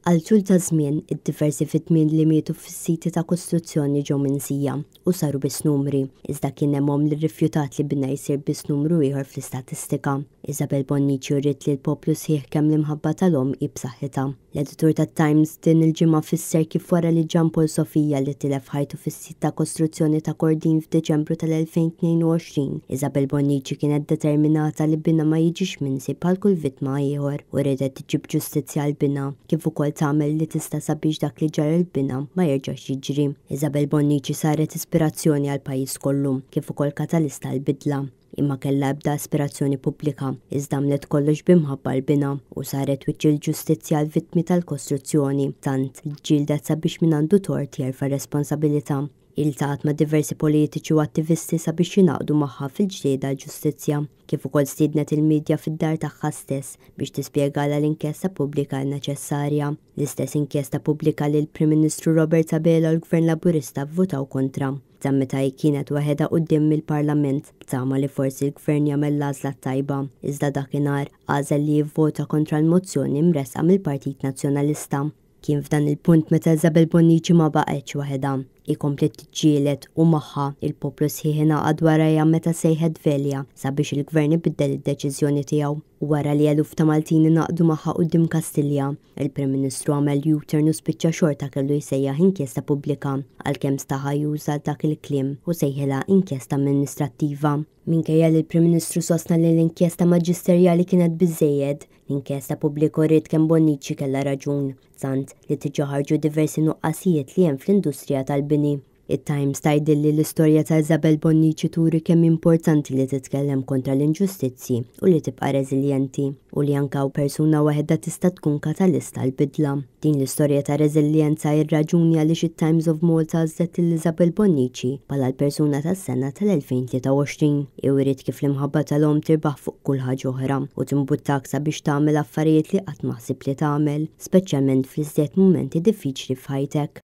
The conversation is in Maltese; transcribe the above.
Għal tul ta' żmien, id-diversi vittmi li mietu fis-siti ta' kostruzzjoni ġew minsija u saru biss numri, iżda kien hemm omm li rrifjutat li binha jsir biss numru ieħor fl-istatistika. Isabel Bonnici uriet lill-poplu sħiħ kemm l-imħabba tal-omm hi b'saħħitha. L-editur tat-Times din il-ġimgħa fisser kif wara li Jean Paul Sofia li tilef ħajtu fis-sit ta' kostruzzjoni ta' Kordin f'Diċembru tal-2022, Isabel Bonnici kienet determinata li binha ma jiġix minsi bħal kull vittma ieħor u riedet iġġib ġustizzja għal binha kif ukoll tagħmel li tista' sabiex dak li ġara lil binha ma jerġax jiġri. Isabel Bonnici saret ispirazzjoni għall-pajjiż kollu kif ukoll katalista għall-bidla. Hi ma kellha ebda aspirazzjoni pubblika, iżda għamlet kollox bi mħabba għal binha u saret wiċċ il-ġustizzja għall-vittmi tal-kostruzzjoni, tant li ġġieldet sabiex min għandu tort jerfa' r-responsabilità. Hi ltaqgħet ma' diversi politiċi u attivisti sabiex jingħaqdu magħha fil-ġlieda għall-ġustizzja, kif ukoll stiednet il-midja fid-dar tagħha stess biex tispjega għala l-inkjesta pubblika hi neċessarja. L-istess inkjesta pubblika li l-Prim Ministru Robert Abela u l-Gvern Laburista vvutaw kontra. Dan meta hi kienet waħedha quddiem il-Parlament b'tama li forsi l-Gvern jagħmel l-għażla t-tajba, iżda dakinhar għażel li jivvota kontra l-mozzjoni mressqa mill-Partit Nazzjonalista. Kien f'dan il-punt meta Isabel Bonnici ma baqgħetx waħedha. Hi kompliet tiġġieled u magħha, il-poplu sħiħ ingħaqad warajha meta sejħet Velia sabiex il-Gvern ibiddel id-deċiżjoni tiegħu. U wara li eluf ta' Maltin ingħaqdu magħha quddiem Kastilja, Il-Prim Ministru għamel U-turn u spiċċa xorta kellu jsejjaħ inkjesta pubblika, għalkemm staħa juża dak il-kliem u sejħilha inkjesta amministrattiva. Minkejja li l-Prim Ministru sostna li l-inkjesta maġisterjali kienet biżżejjed, l-inkjesta pubblika uriet kemm Bonnici kellha raġun, tant li diġà ħarġu diversi nuqqasijiet li hemm fl-industrija tal-bini. It-Times tgħidilli l-istorja ta' Isabel Bonnici turi kemm hi importanti li titkellem kontra l-inġustizzji u li tibqa' reżiljenti, u li anke persuna waħedha tista' tkun katalista għall-bidla. Din l-istorja ta' reżiljenza hi r-raġuni għaliex it-Times of Malta għażlet lil Isabel Bonnici bħala l-persuna tas-sena tal-2023. Hi wriet kif l-imħabba tal-omm tirbaħ fuq kull ħaġa oħra u timbuttak sabiex tagħmel affarijiet li qatt ma ħsibt li tagħmel, speċjalment fl-iżjed mumenti diffiċli f'ħajtek.